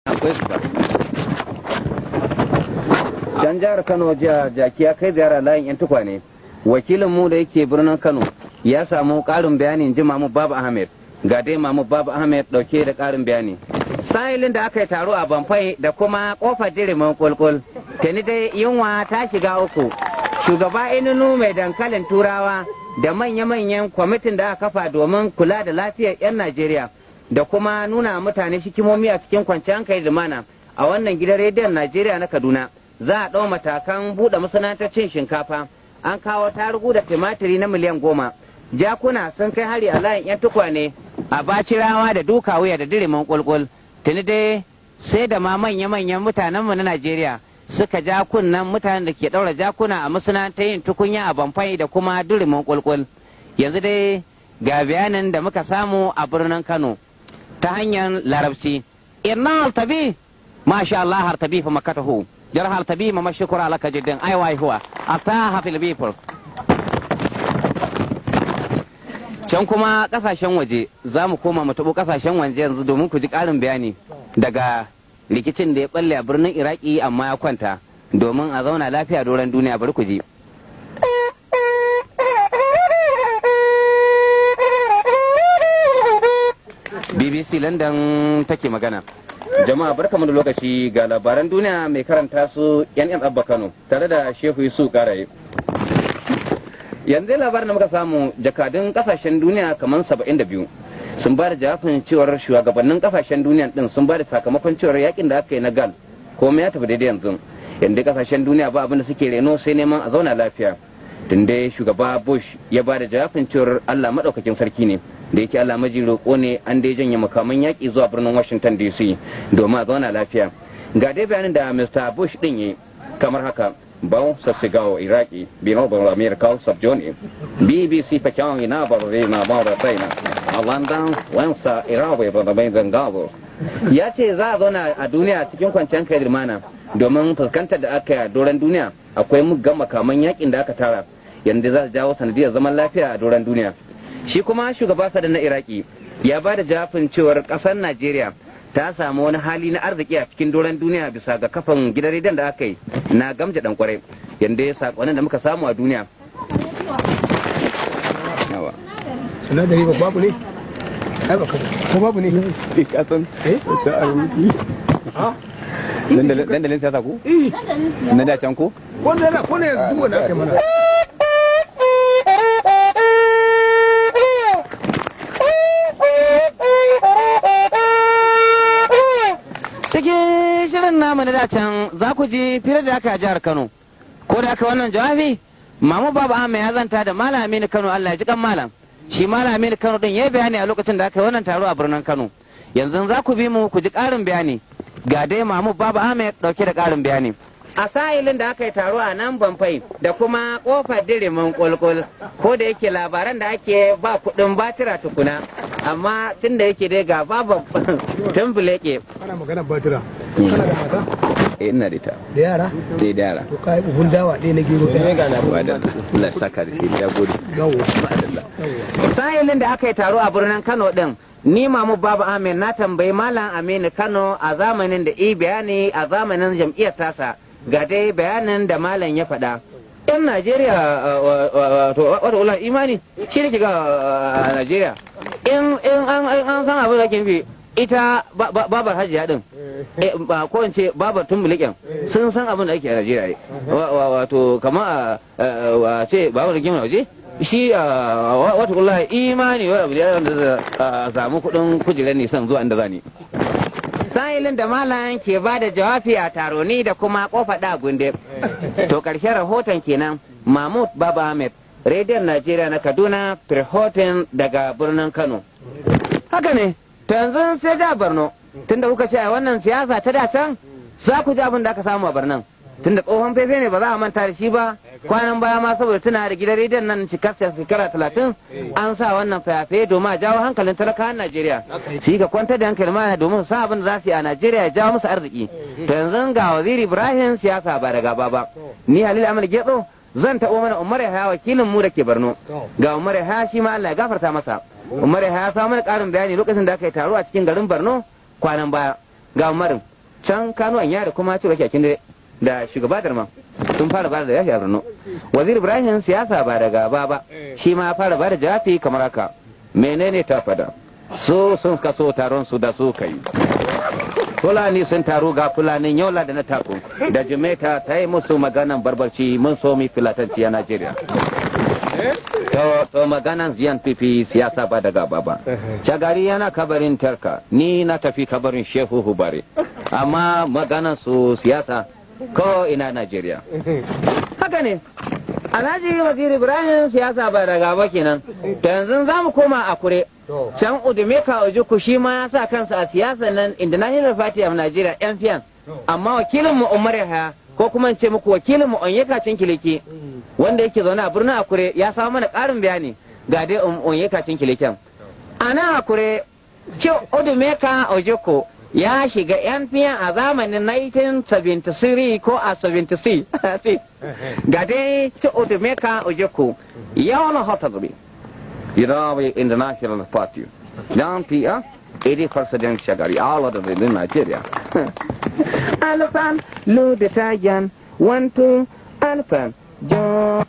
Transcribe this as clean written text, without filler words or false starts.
Akwai su ba. Can jihar Kano jiya jaki ya kai ziyara layin yan tukwane. Wakilin mu da yake birnin Kano ya samu karin bayani ji Mamu Baba Ahmed. Ga dai Mamu Baba Ahmed dauke da karin bayani. Sahilin da aka yi taro a Bamfai da kuma kofar dirimin kulkul. Tani dai yunwa ta shiga uku. Shugaba Inunu mai dankalin Turawa da manya-manyan kwamitin da aka kafa domin kula da lafiyar 'yan Najeriya da kuma nuna mutane hikimomi a cikin kwanciyar hankali da mana a wannan gidan rediyon Najeriya na Kaduna za a ɗau matakan buɗe masana'antar cin shinkafa. An kawo tarugu da tumatiri na miliyan 10. Jakuna sun kai hari a layin 'yan tukwane a Bacirawa da Duka Wuya da Dirimin Kulkul. Tuni dai sai da ma manya-manyan mutanenmu na Najeriya suka ja kunnen mutanen da ke ɗaura jakuna a masana'antar yin tukunya a Bamfai da kuma Dirimin Kulkul. Yanzu dai ga bayanin da muka samu a birnin Kano ta hanyar Larabci. Inna altabi masha Allah hartabi fa makatahu jarha altabi ma mashkura laka jiddan ai wai huwa ataha fil people. Can kuma kasashen waje za mu koma mu taɓo kasashen waje yanzu domin ku ji ƙarin bayani daga rikicin da ya balle a birnin Iraki amma ya kwanta domin a zauna lafiya doron duniya. Bari ku ji. BBC London take magana. Jama'a, barkamu da lokaci. Ga labaran duniya, mai karanta su yan Abba Kano tare da Shehu Yusuf Karaye. Yanzu labarin da muka samu, jakadun kasashen duniya kamar 72 sun ba da jawabin cewar shugabannin kasashen duniya din sun ba da sakamakon cewar yakin da aka yi na Gal komai ya tafi daidai. Yanzu yanzu kasashen duniya ba abin da suke reno sai neman a zauna lafiya. Tun dai shugaba Bush ya ba da jawabin cewar Allah maɗaukakin sarki ne da yake Allah maji roƙo ne, an dai janye makaman yaƙi zuwa birnin Washington DC domin a zauna lafiya. Ga dai bayanin da Mr. Bush din yi kamar haka: Bom Sassigao Iraki Binobo America Sabjoni BBC Pakyan ina Barina Mauritania a London Wansa Irawe Banabai. Ya ce za a zauna a duniya cikin kwanciyar kai mana domin fuskantar da aka yi doron duniya akwai muggan makaman yakin da aka tara yanda za su jawo sanadiyar zaman lafiya a doron duniya. Shi kuma shugaba Saddam na Iraki ya ba da jafin cewar kasar Najeriya ta samu wani hali na arziki a cikin doron duniya bisa ga kafan gidan rediyon da aka yi na Gamja Dan Kwarai. Yanda ya sakonin da muka samu a duniya. Sinadari ba babu ne? Ai baka ko babu ne? Kasan Eh? ta arziki. Ha? Dandalin siyasa ko Eh, na da can ko? Wanda yana ko ne yanzu wanda aka yi mana. Cikin shirin namu na dacen za ku ji firar da aka a jihar Kano. Ko da aka wannan jawabi, Mamu Baba Ahmed ya zanta da Malam Aminu Kano, Allah ya ji kan malam. Shi Malam Aminu Kano din ya bayani a lokacin da aka yi wannan taro a birnin Kano. Yanzu za ku bi mu ku ji ƙarin bayani. Ga dai Mamu Baba Ahmed dauke da ƙarin bayani. A sa'ilin da aka yi taro a nan Bamfai da kuma kofar Dirimin Kulkul, ko da yake labaran da ake ba kuɗin batira tukuna, amma tun da yake dai ga babu tumbuleke. Ana magana batira. Kana da mata? Eh, ina da ita. Da yara? Sai da yara. To kai buhun dawa ɗaya na gero ɗaya. Madalla. Allah ya saka da shi, ya gode. Yawwa. Madalla. Sa'ilin da aka yi taro a birnin Kano din, ni Mamu Baba Ahmed na tambayi Malam Aminu Kano a zamanin da i bayani a zamanin jam'iyyar tasa. Ga dai bayanin da malam ya faɗa. Yan Najeriya wato wato ulan imani shi ne ke ga Najeriya. In an san abin da ke nufi ita babar hajiya din. Ba ko in ce babar tumbulikin sun san abin da ake a Najeriya ai. Wato kamar a ce babar gima waje shi wato wallahi imani wa abu da wanda zai samu kuɗin kujerar nisan zuwa inda zani. Sa'ilin da malam ke ba da jawabi a taroni da kuma kofa da gunde. To ƙarshen rahoton kenan, Mahmud Baba Ahmed, Rediyon Najeriya na Kaduna, rahoton daga birnin Kano. Haka ne, to yanzu sai da Borno, tunda kuka ce a wannan siyasa ta da can za ku ji abin da aka samu a Borno. Tunda tsohon fefe ne ba za a manta da shi ba, kwanan baya ma saboda tuna da gidan rediyon nan cikar shekara 30 an sa wannan fayafaye domin a jawo hankalin talakawan Najeriya. Su yi ka kwantar da hankali mana domin su san abin da za su yi a Najeriya ya jawo musu arziki. To yanzu ga Waziri Ibrahim siyasa ba da gaba ba. Ni Halil Amal Getso zan taɓo mana Umar Yahaya, wakilin mu da ke Borno. Ga Umar Yahaya, shi ma Allah ya gafarta masa. Umar Yahaya ya samu mana ƙarin bayani lokacin da aka yi taro a cikin garin Borno kwanan baya. Ga Umarin. Can Kano an yara kuma ciro kyakin dare da shugaba Darma sun fara bada jawabi a Borno. Wazir Ibrahim siyasa ba da gaba ba, shi ma fara bada jawabi kamar haka. Menene ta fada? Su sun kaso taron su da su kai. Fulani sun taru ga Fulanin Yola da na Taku da Jimeta ta yi musu maganan barbarci, mun so mi filatanci a Najeriya. To maganan GNPP siyasa ba da gaba ba. Shagari yana kabarin Tarka, ni na tafi kabarin Shehu Hubare. Amma maganan su siyasa ko ina Najeriya. Haka ne. Alhaji Waziri Ibrahim siyasa ba da gaba kenan. To yanzu za mu koma Akure. Can Udumeka Ojukwu shi ma ya sa kansa a siyasa nan International Party of Nigeria, NPN. Amma wakilinmu Umar Yahaya, ko kuma in ce muku wakilinmu Onyeka Cinkiliki, wanda yake zaune a birnin Akure, ya samu mana ƙarin bayani. Ga dai Onyeka Cinkiliken. A nan Akure, ce Udumeka Ojukwu ya shiga NPN a zamanin 1973 ko a 76. Ga dai ce Udumeka Ojukwu ya wani hota gobe. The International Party. NPN, 80 President Shagari, all of them in Nigeria. Alifan, Luditayan, one, two, Alifan, John.